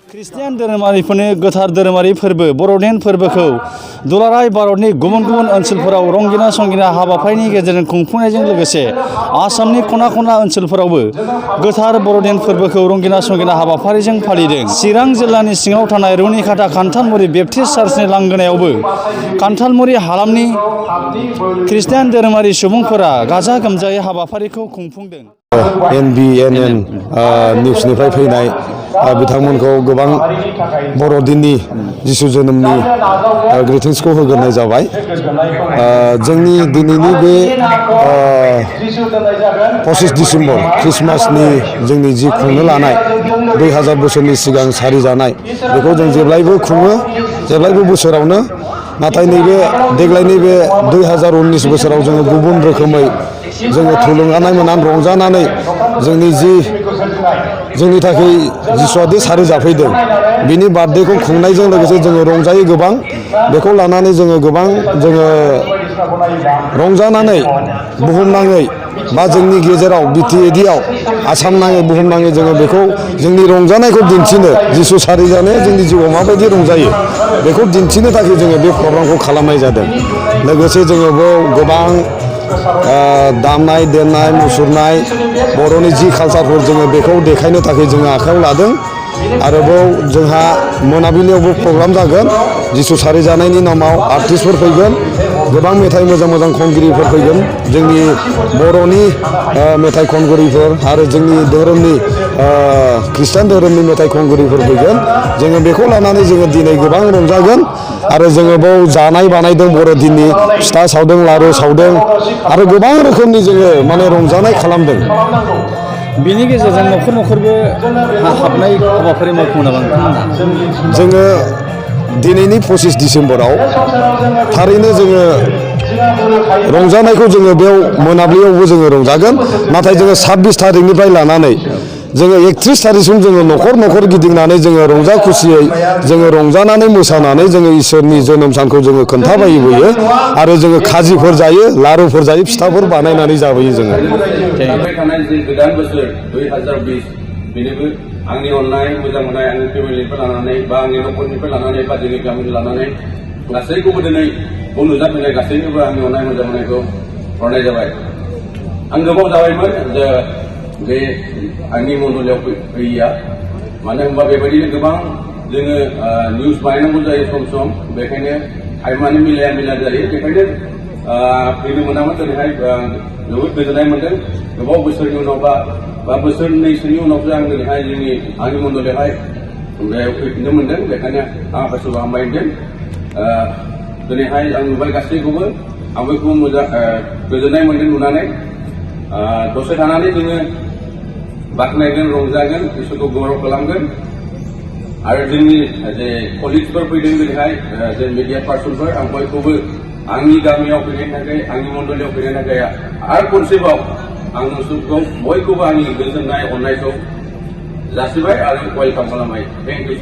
Christian धोरोमारिफोरनि गोथार धोरोमारि फोरबो बर'दिन फोरबोखौ दुलाराय भारतनि गुबुन गुबुन ओनसोलफोराव रंगिना संगिना हाबाफारिनि गेजेरजों खुंफुंनायजों लोगोसे आसामनि खना खना ओनसोलफोरावबो गोथार बर'दिन फोरबोखौ रंगिना संगिना हाबाफारिजों फालिदों। चिरां जिल्लानि सिङाव थानाय रुनिखाता खान्थालमुरि बेप्टिस्ट चार्चनि लांगोनायावबो खान्थालमुरि हालामनि ख्रिस्टियान धोरोमारि सुबुंफोरा गाजा गोमजायै हाबाफारिखौ खुंफुंदों। NBNN निउसनिफ्राय फैनाय बिथांमोनखौ गोबां बर'दिननि जिसु जोनोमनि ग्रिटिंसखौ होग्रोनाय जाबाय। जोंनि दिनैनि बे 25 डिसेम्बर ख्रिस्टमासनि जोंनि जि खुंनो लानाय 2000 बोसोरनि सिगां सारिजानाय बेखौ जों जेब्लायबो खुङो, जेब्लायबो बोसोरावनो। नाथाय नैबे देग्लायनि बे 2019 बोसोराव जोङो गुबुन रोखोमै जोङो थुलुंगानाय मोननानै रंजानानै जोंनि थाखाय जिसुआदि सारि जाफैदों बिनि बार्थडेखौ खुंनायजों लोगोसे जोङो रंजायो गोबां। बेखौ लानानै जोङो गोबां रंजानानै बुहुमनाङै बा जोंनि गेजेराव BTAD आसाम नाङै बुहुमनाङै जोङो बेखौ जोंनि रंजानायखौ दिन्थिनो जिसु सारि जानाया जोंनि जिउआव माबायदि रंजायो बेखौ दिन्थिनो थाखाय जोङो बे प्रग्रामखौ खालामनाय जादों। लोगोसे जोङो बेयाव गोबां दामनाय देनाय मुसुरनाय बर'नि जि कालसारफोर जोङो बेखौ देखायनो थाखाय जोङो आखायाव लादों। आरोबाव जोंहा मोनाबिलियावबो प्रग्राम जागोन। जिसु सारि जानायनि नामाव आर्टिस्टफोर फैगोन, गोबां मेथाइ मोजां मोजां खनगिरिफोर फैगोन, जोंनि बर'नि मेथाइ खनगिरिफोर आरो जोंनि धोरोमनि ख्रिस्टान धोरोमनि मेथाइ खनगिरिफोर फैगोन। जोङो बेखौ लानानै जोङो दिनै गोबां रंजागोन। आरो जोङो बेयाव जानाय बानायदों बर'दिननि फिथा सावदों, लारु सावदों आरो गोबां रोखोमनि जोङो रंजानाय खालामदों। बिनि गेजेरजों न'खर न'खरबो हाबनाय हाबाफारि मावफुङो नामा नोंथांमोना? जोङो दिनैनि 25 डिसेम्बराव थारैनो जोङो रंजानायखौ जोङो बेयाव मोनाबिलियावबो जोङो रंजागोन। नाथाय जोङो 26 थारिखनिफ्राय लानानै जोङो 31 थारिखसिम जोङो न'खर न'खर गिदिंनानै जोङो रंजा खुसियै जोङो रंजानानै मोसानानै जोङो इसोरनि जोनोम सानखौ जोङो खोन्थाबायबोयो आरो जोङो खाजिफोर जायो, लारुफोर जायो, फिथाफोर बानायनानै जाबोयो जोङो। थानाय जे गोदान बोसोर 2020 बेनोबो आंनि अननाय मोजां मोननाय आंनि फेमिलिनिफ्राय लानानै बा आंनि न'खरनिफ्राय लानानै बा जोंनि गामिनि लानानै गासैखौबो दिनै नुजाफैनाय गासैनोबो आंनि अननाय मोजां मोननायखौ हरनाय जाबाय। आं गोबाव जाबायमोन जे बे आंनि मण्डलियाव फैयैया, मानो होनबा बेबायदिनो गोबां जोङो निउस बानायनांगौ जायो सम सम, बेखायनो टाइमानो मिलाया जायो। बेखायनो फैनो मोनामोन। दिनैहाय जोबोद गोजोननाय मोन्दों। गोबाव बोसोरनि उनाव बा बोसोरनैसोनि उनावसो आं दिनैहाय आंनि मण्डलियावहाय फैफिननो मोन्दों। बेखायनो आं आफाखौ हामबाय होनदों। दिनैहाय आं नुबाय गासैखौबो, आं बयखौ मोजां गोजोननाय मोन्दों नुनानै। दसे थानानै जोङो बाख्नायगोन, रंजागोन, इसोरखौ गौरब खालामगोन। आरो जोंनि जे कलिगसफोर फैदों दिनैहाय जे मिडिया पार्सनफोर, आं बयखौबो आंनि गामियाव फैनायनि थाखाय, आंनि मण्डलियाव फैनायनि थाखाय आरो खनसेबाव आं नोंसोरखौ बयखौबो आंनि गोजोननाय अननायखौ जासिबाय आरो वेलकाम खालामबाय। Thank you.